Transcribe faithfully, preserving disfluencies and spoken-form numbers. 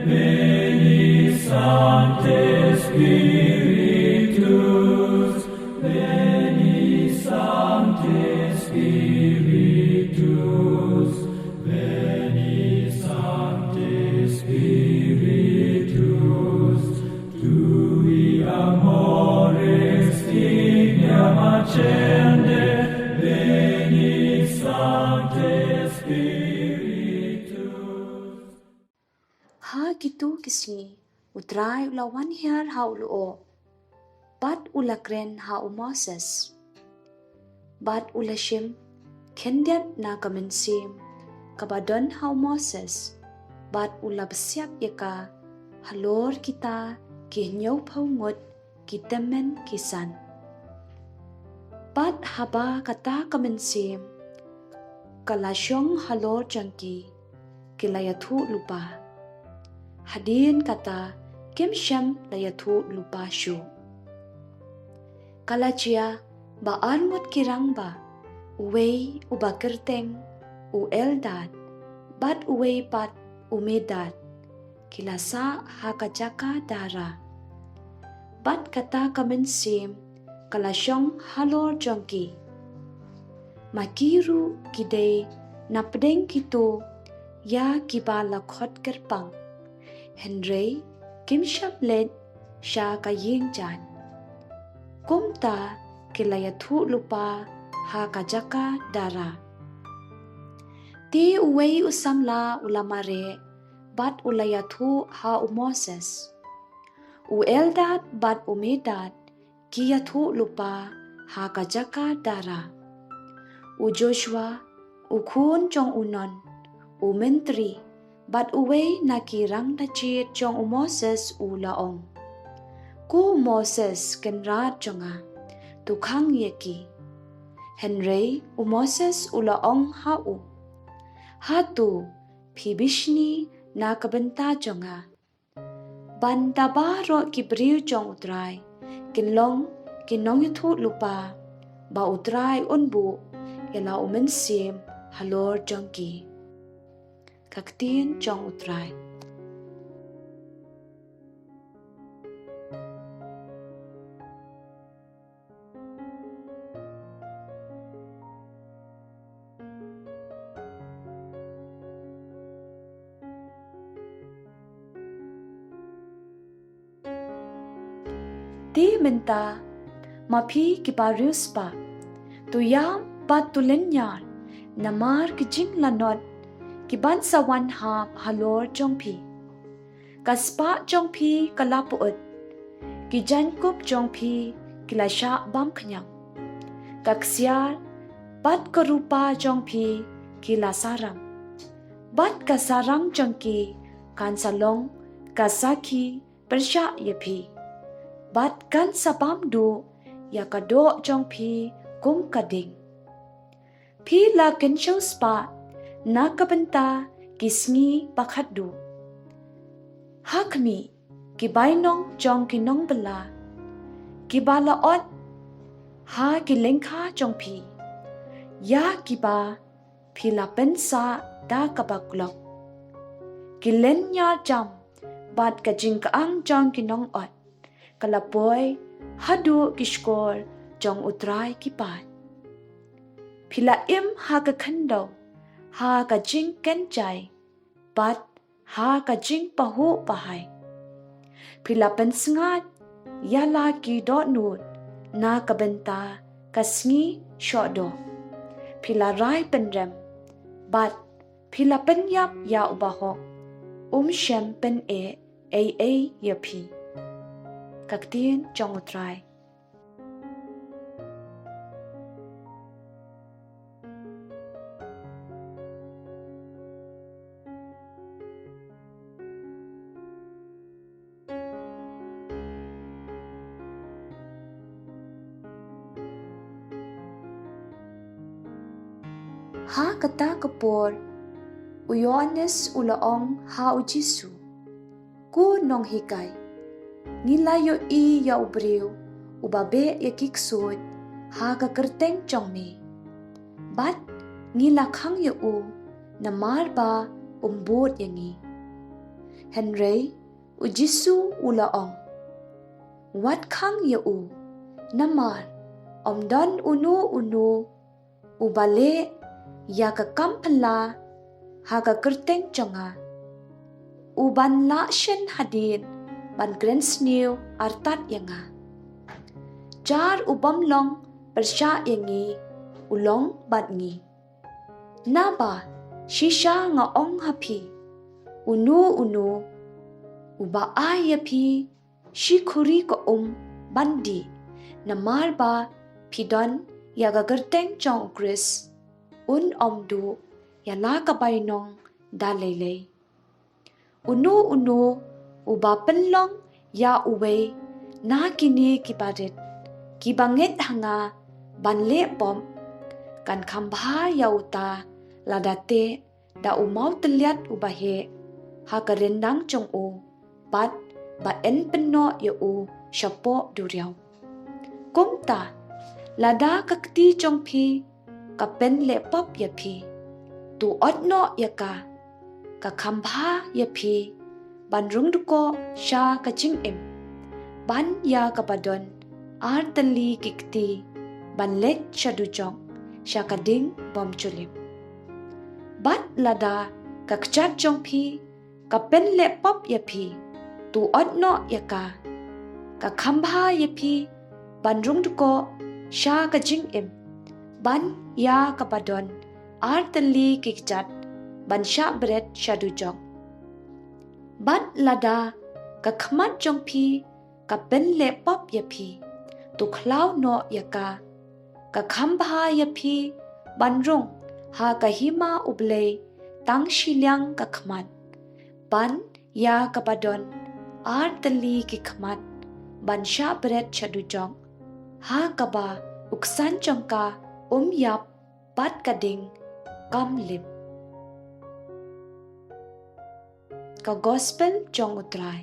Veni Sancte Spiritus, veni Sancte Spiritus, veni Sancte Spiritus, tui amoris tignam accende, veni Sancte Spiritus. Ha kito ki sngi, U Trai u la wan hiar ha u lyoh, bad u la kren ha u Moses. Bad u la shim khyndiat na ka mynsiem kaba don ha u Moses, bad u la bsiap ïa ka halor kita ki hynñiewphew ngut ki tymmen ki san. Bad haba kata ka mynsiem ka la shong halor jong ki, ki la ïathuh lypa. Hadien kata kim shym la ïathuh lypa shuh. Ka la jia ba arngut ki rangbah, uwei uba kyrteng u Eldad, bad uwei pat u Medad, ki la sah ha ka jaka dara. Bad kata ka mynsiem ka la shong halor jong ki. Ma ki ruh ki dei na pdeng kito ïa kiba la khot kyrpang, hynrei kim shym leit sha ka ïing jaiñ. Kumta ki la ïathuh lypa ha ka jaka dara. Te uwei u samla u la mareh, bad u la ïathuh ha u Moses. U Eldad bad u Medad ki ïathuh lypa ha ka jaka dara. U Joshua, u khun jong u Nun, u myntri, bad uwei na ki rangbah jied jong u Moses u la ong, Ko Moses kynrad jong nga, to khang ïa ki. Hynrei u Moses u la ong ha u, Hato phi bishni na ka bynta jong nga, ban da baroh ki briew jong U Trai kin long ki nongïathuh lypa, ba U Trai un buh ïa la u mynsiem halor jong ki? Ka ktien jong U Trai. Te mynta, ma phi kiba riewspah, to ïam bad to lynñiar namar ki jinglanot kiban sa wan ha halor jong phi. Ka spah jong phi ka la pyut, ki jaiñkup jong phi ki la shah bam khñiang. Ka ksiar bad ka rupa jong phi ki la sarang. Bad ka sarang jong ki kan sa long ka sakhi pyrshah ïa phi. Bad kan sa bam duh ïa ka doh jong phi kum ka ding. Phi la kynshew spah na ka bynta ki sngi ba khatduh. Ha khmih, ki bainong jong ki nongbylla kiba la ot ha ki lyngkha jong phi, ïa kiba phi la pynsah da kaba klok. Ki lynñiar jam bad ka jingkyang jong ki nongot ka la poi haduh ki shkor jong U Trai ki paid. Phi la im ha ka khyndew ha ka jingkynjai bad ha ka jingpahuh pahai. Phi la pynsngaid ïa la ki dohnud na ka bynta ka sngi shoh doh. Phi la rai pynrem bad phi la pynïap ïa u bahok, um shym pyneh ei ei ïa phi. Ka ktien jong U Trai. Ha kata ka por, u Ïoannis u la ong ha u Jisu, Ko Nonghikai, ngi la ïohi ïa u briew uba beh ïa ki ksuid ha ka kyrteng jong me. Bad ngi la khang ïa u namar ba um bud ïa ngi. Hynrei u Jisu u la ong, wat khang ïa u, namar ym don uno uno uba leh ïa ka kam phylla ha ka kyrteng jong nga, u ban lah shen hadien ban kren sniew artat ïa nga. Jar u bym long pyrshah ïa ngi u long bad ngi. Naba shisha nga ong ha phi, uno uno uba ai ïa phi shi khuri ka um ban dih, namar ba phi don ïa ka kyrteng jong u Khrist, un ym duh ïa la ka bainong da lei lei. Uno uno uba pynlong ïa uwei na kine ki barit kiba ngeit ha nga ban leh pop, kan kham bha ïa uta lada teh da u mawtylliat uba heh ha ka ryndang jong u, bad ba yn pynnoh ïa u shapoh duriaw. Kumta lada ka kti jong phi ka pynleh pop ïa phi, to ot noh ïa ka. Ka kham bha ïa phi ban rung dkoh sha ka jingim, ban ïa kaba don ar tylli ki kti ban leit sha dujok, sha ka ding bymjulip. Bad lada ka kjat jong phi ka pynleh pop ïa phi, to ot noh ïa ka. Ka kham bha ïa phi ban rung dkoh sha ka jingim, ban ïa kaba don ar tylli ki kjat ban shah bret sha dujok. Bad lada ka khmat jong phi ka pynleh pop ïa phi, to khlaw noh ïa ka. Ka kham bha ïa phi ban rung ha ka hima U Blei tang shiliang ka khmat, ban ïa kaba don ar tylli ki khmat ban shah bret sha dujok, ha kaba u ksan jong ka um ïap bad ka ding kam lip. Ka Gospel jong U Trai.